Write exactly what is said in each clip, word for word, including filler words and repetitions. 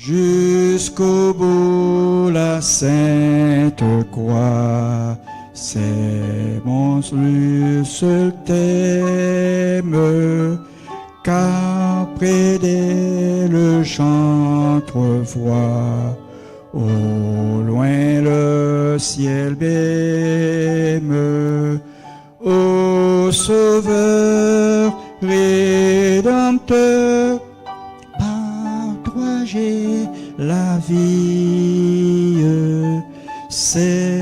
Jusqu'au bout la sainte croix, c'est mon seul thème, car près d'elle j'entrevois au loin le ciel même. Ô Sauveur rédempteur, par toi j'ai la vie, c'est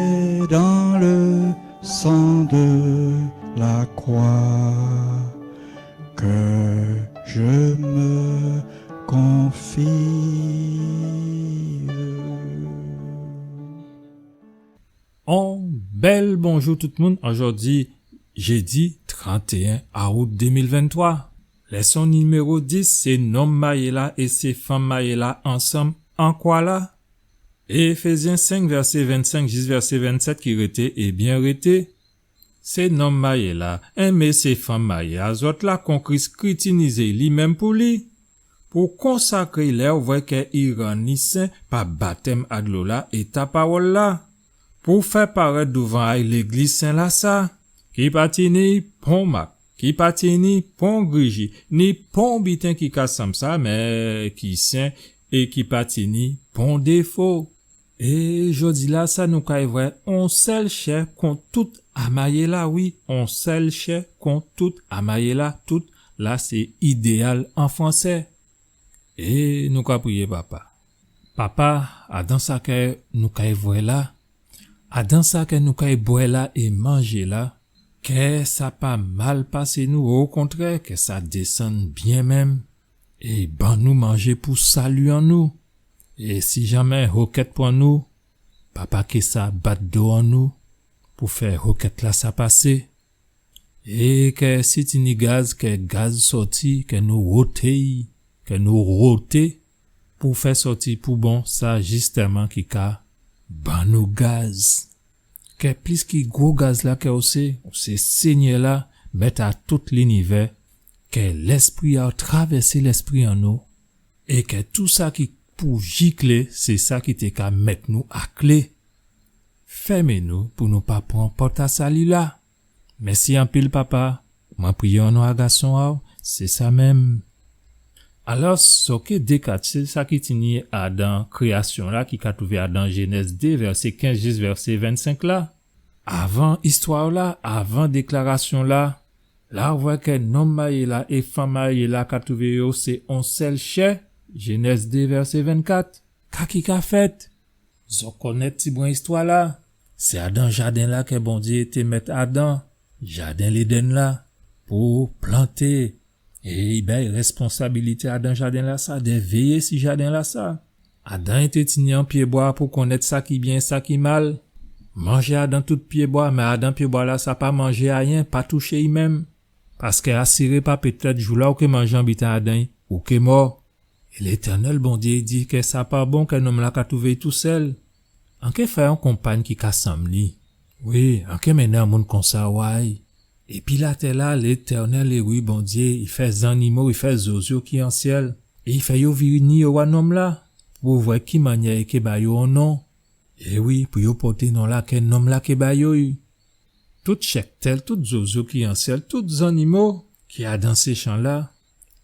dans le sang de la croix que je me confie. On bèl bonjou tout moun. Ojòdi, jédi trant é en aout dé mil venntwa. Lèson niméwo dis, sé nonm mayé la é sé fanm mayé la ansanm an kwa la. Éfézyen senk, vèsé vennsenk jis vèsé vennsèt ki rété é byen rété. Sé nonm mayé la, enmé sé fanm mayé a zòt la, kon Kris kritinizé li menm pou li, pou konsakré lè ou vwè kè i rann li sen pa batèm a dlo la é ta pawòl la, pou fè parèt douvan a'y légliz sen la sa, ki pa tini pon mak, ki pa tini pon griji, ni pon biten ki ka sanm sa, mé ki sen é ki pa tini pon défo. É jòdi la sa nou kay vwè on sèl chè kon tout a mayé la, wi, on sèl chè kon tout a mayé la, tout la sé idéal an fransé. É nou ka priyé Papa. Papa, adan sa kè nou kay vwè la, adan sa kè nou kay bwè la é manjé la, kè sa pa mal pasé nou, okontrè, kè sa désann byen menm, é ban nou manjé pou sali an nou. É si janmé hokèt pran nou, Papa, kè sa bat do an nou pou fè hokèt la sa pasé. É kè si tini gaz, kè gaz sòti, kè nou woté'y, kè nou woté pou fè sòti pou bon sa jistèman ki ka ban nou gaz. Kè plis ki gwo gaz la, kè ou sé, ou sé Sényè la, mèt a tout linivè, kè Lèspri a'w travèsé lèspri an nou, é kè tou sa ki pou jiklé, sé sa ki té ka mèt nou a klé. Fèmé nou pou nou pa pran pòt a sali la. Mèsi anpil, Papa. Mwen priyé o non a gason a'w, sé sa menm. Alò, sa ou ké dékatjé sa ki tini adan kréyasyon la, ki ka twouvé adan Jénèz dé, vèsé kenz jis vèsé vennsenk la. Avan istwa la, avan déklarasyon la, la ou vwè kè nonm mayé la é fanm mayé la ka twouvé yo sé on sèl chè, Jénèz dé, vèsé vennkat. Ka ki ka fèt? Zò konnèt tibwen istwa la. Sé adan jaden la kè Bondyé té mèt Adan, jaden Léden la, pou planté, é i bay rèsponsabilité adan jaden la sa, dè véyé si jaden la sa. Adan i té tini on pyébwa pou konnèt sa ki byen, sa ki mal. Manjé adan tout pyébwa, mé adan pyébwa la sa pa manjé ayen, pa touché i menm. Paskè asiré pa pétèt jou la ou ké manjé on biten adan'y, ou ké mò. É Létènèl Bondyé di kè sa pa bon kè nonm la ka twouvé'y tousèl. An ké fè on konpagn ki ka sanm li. Wi, an ké mennen on moun konsa wa'y. Épi latè la, Létènèl, é wi, Bondyé, i fè zannimo, i fè zozyo ki an syèl, é i fè yo vini owa nonm la, pou vwè ki mannyè i ké ba yo on non. É wi, pou yo pòté non la kè nonm la ké ba yo, wi. Tout chèptèl, tout zozyo ki an syèl, tout zannimo ki adan sé chan la,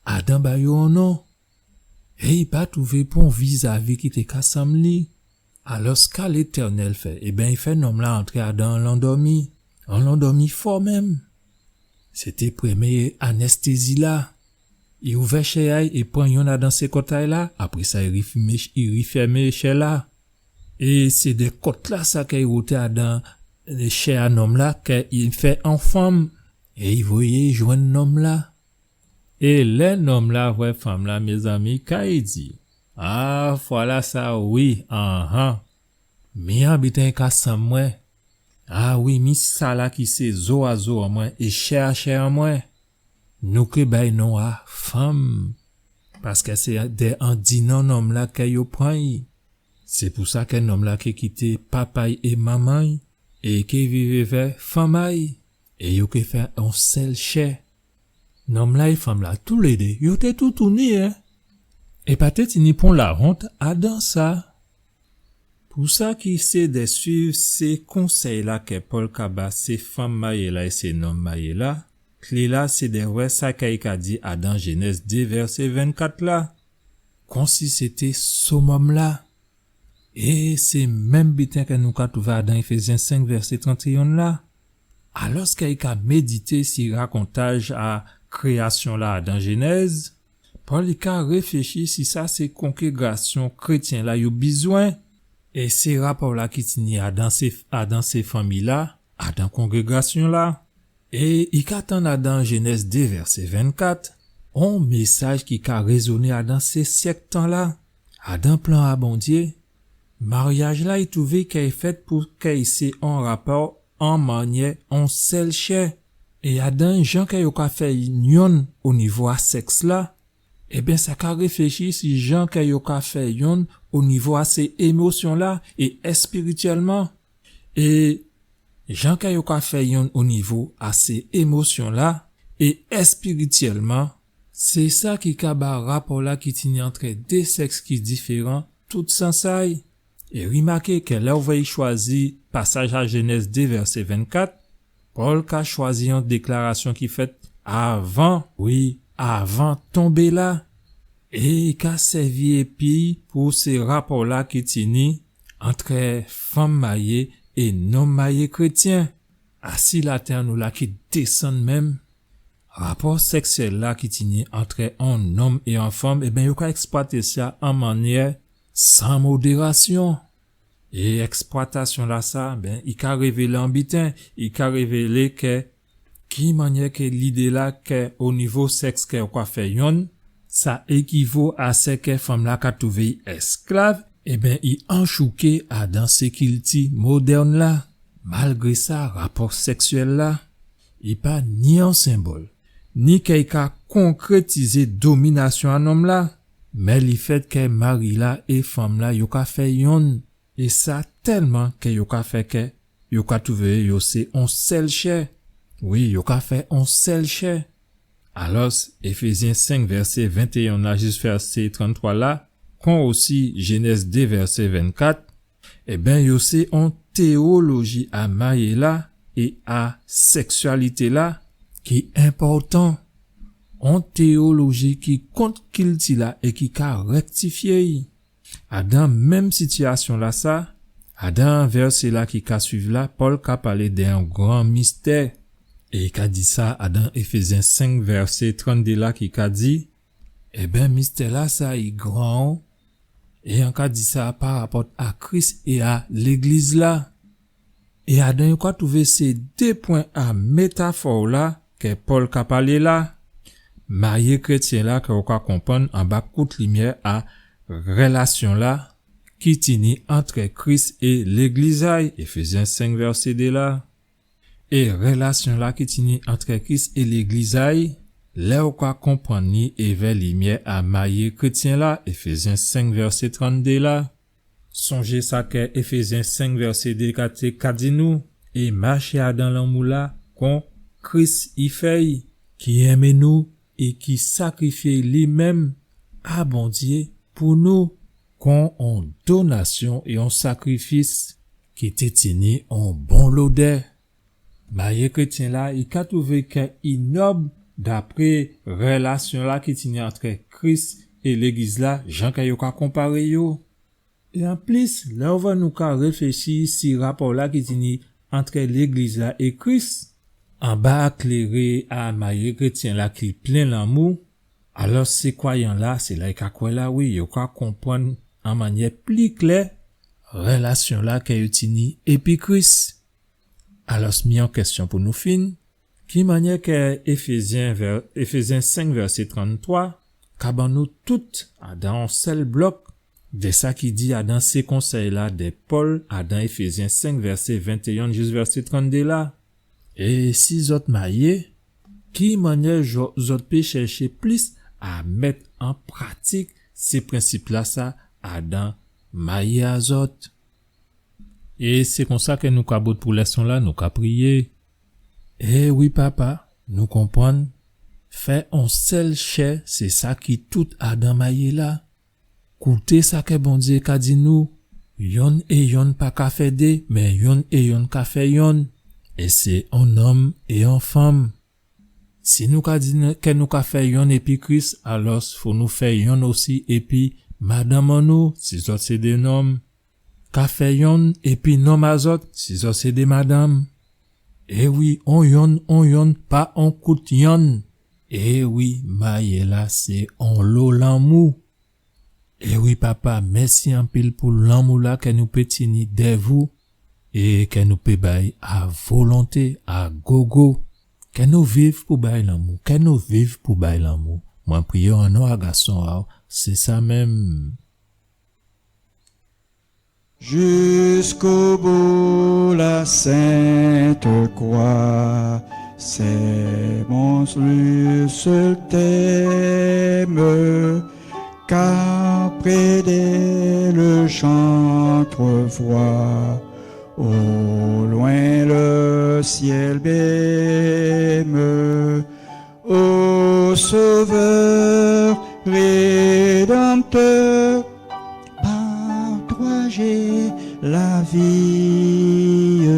Adan ba yo on non. É i pa twouvé pon vizavi ki té ka sanm li. Alò, ka Létènèl fè? Ében, i fè nonm la antré adan on landòmi, on landòmi fò menm. Sé té prèmyé anèstézi la. I ouvè chè a'y é pran yonn adan sé kòt a'y la, apré sa i rifèmé, i rifèmé chè la. É sé dè kòt la sa kè i woté adan chè a nonm la, kè i fè on fanm, é i voyé jwenn nonm la. É lè nonm la vwè fanm la, mézanmi, ka i di? A, vwala sa, wi, anhan. Mi on biten ka sanm mwen. A wi, mi sa la ki sé zo a zo an mwen é chè a chè an mwen. Nou ké ba'y non a fanm. Paskè sé dè on dinon nonm la kè yo pran'y. Sé pou sa kè nonm la ké kité papa'y é manman'y, é ké viv èvè fanm a'y, é yo ké fè on sèl chè. Nonm la é fanm la, toulédé, yo té toutouni, en. É pa té tini pon lawont adan sa. Pou sa ki sé dè suiv sé konsèy-la kè Pòl ka ba sé fanm mayé-la é sé nonm mayé-la, klé-la sé dè wè sa kè i ka di adan Jénèz dé vèsé vennkat la. Konsi sé té somòm-la. É sé menm biten kè nou ka twouvé adan Éfézyen senk vèsé trantéyen la. Alòskè i ka médité si rakontaj a kréyasyon-la adan Jénèz, Pòl i ka réfléchi si sa sé kongrégasyon krétyen-la yo bizwen, é sé rapò-la ki tini adan sé, adan sé fanmi-la, adan kongrégasyon-la. É i ka tann adan Jénèz dé vèsé vennkat, on mésaj ki ka rézoné adan sé syèk tan-la. Adan plan a Bondyé, maryaj-la i twouvé kè i fèt pou kè i sé on rapò an mannyè on sèl chè. É adan jan kè yo ka fè yonn o nivo a sèks-la, ében, sa ka réfléchi si jan kè yo ka fè yonn o nivo a sé émosyon-la é èspirityèlman. É jan kè yo ka fè yonn o nivo a sé émosyon-la é èspirityèlman, sé sa ki ka ba rapò-la ki tini antrè dé sèks ki diféran tout sans a'y. É rimaké kè lè ou vwè i chwazi pasaj a Jénèz dé vèsé vennkat, Pòl ka chwazi on déklarasyon ki fèt avan, wi, avan tonbé-la. É i ka sèvi épi pou sé rapò-la ki tini antrè fanm mayé é nonm mayé krétyen. Asi latè an nou la ki désann menm, rapò sèksyèl-la ki tini antrè on nonm é on fanm, ében, yo ka èksplwaté sa an mannyè san modérasyon. É èksplwatasyon-lasa, ben, i ka révélé on biten, i ka révélé kè ki mannyè kè lidé-la kè o nivo sèks kè ou ka fè yonn, sa ékivo a sè kè fanm-la ka twouvé èsklav, ében, i anchouké adan sé kilti modèn-la. Malgré sa, rapò sèksyèl-la, i pa ni on senbòl, ni kè i ka konkrétizé dominasyon a nonm-la, mé lèfèt kè mari-la é fanm-la yo ka fè yonn, é sa tèlman kè yo ka fè kè yo ka twouvé yo sé on sèl chè. Wi, yo ka fè on sèl chè. Alòs, Éfézyen senk vèsé ventéyen la jis vèsé tranntwa la, kon osi Jénèz dé vèsé vennkat, ében, yo sé on téyoloji a mayé-la é a sèksyalité-la ki enpòtan. On téyoloji ki kont kilti-la é ki ka rèktifyé'y. Adan menm sitiyasyon-lasa, adan vèsé-la ki ka suiv la, Pòl ka palé dè on gran mistè. É i ka di sa adan Éfézyen senk vèsé tranndé la ki ka di, ében, mistè-lasa i gran, é an ka di sa pa rapòt a Kris é a légliz-la. É adan yo ka twouvé sé dé pwen a métafò-la kè Pòl ka palé la. Mayé krétyen-la kè ou ka konprann anba kout limyè a rèlasyon-la ki tini antrè Kris é légliz a'y, Éfézyen senk vèsé dé la. É rèlasyon-la ki tini antrè Kris é légliz a'y, lè ou ka konprann li èvè limyè a mayé krétyen-la, Éfézyen senk vèsé tranndé la. Sonjé sa kè Éfézyen senk vèsé dé ka té ka di nou, é maché adan lanmou-la, kon Kris i fè'y, ki enmé nou é ki sakrifyé li menm a Bondyé pou nou, kon on donasyon é on sakrifis ki té tini on bon lodè. Mayé krétyen-la, i ka twouvé kè i nòb dapré rèlasyon-la ki tini antrè Kris é légliz-la, jan kè yo ka konparé yo. É anplis, lè ou vwè nou ka réfléchi si rapò-la ki tini antrè légliz-la é Kris, anba kléré a mayé krétyen-la ki plen lanmou, alò sé kwayan-la, sé la i ka kwè la, wi, yo ka konprann an mannyè pli klè rèlasyon-la kè yo tini épi Kris. Alò, mi on kèsyon pou nou fin. Ki mannyè kè Éfézyen vè-, Éfézyen senk vèsé tranntwa ka ban nou tout adan on sèl blòk dè sa ki di adan sé konsèy-la dè Pòl adan Éfézyen senk vèsé ventéyen jis vèsé tranndé la? É si zòt mayé, ki mannyè zò-, zòt pé chèché plis a mèt an pratik sé prensip-lasa adan mayé a zòt? É sé konsa kè nou ka bout pou lèson-la, nou ka priyé. É wi, Papa, nou konprann, fè on sèl chè, sé sa ki tout adan mayé-la. Kouté sa kè Bondyé ka di nou, yonn é yonn pa ka fè dé, mé yonn é yonn ka fè yonn. É sé on nonm é on fanm. Si nou ka di n-, kè nou ka fè yonn épi Kris, alò fò nou fè yonn osi épi madanm an nou, si zòt sé dé nonm. Ka fè yonn épi nonm a zòt, si zòt sé dé madanm. É wi, on yonn, on yonn, pa on kout yonn. É wi, mayé-la sé onlo lanmou. É wi, Papa, mèsi anpil pou lanmou-la kè nou pé tini dè vou é kè nou pé bay a volonté, a gogo. Kè nou viv pou bay lanmou, kè nou viv pou bay lanmou. Mwen priyé an non a Gason a-w, sé sa menm. Jusqu'au bout la sainte croix, c'est mon seul thème, car près d'elle j'entrevois au loin le ciel même. Ô Sauveur Rédempteur, par toi j'ai la vie,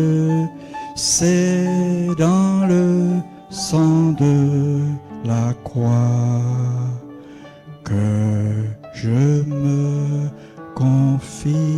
c'est dans le sang de la croix que je me confie.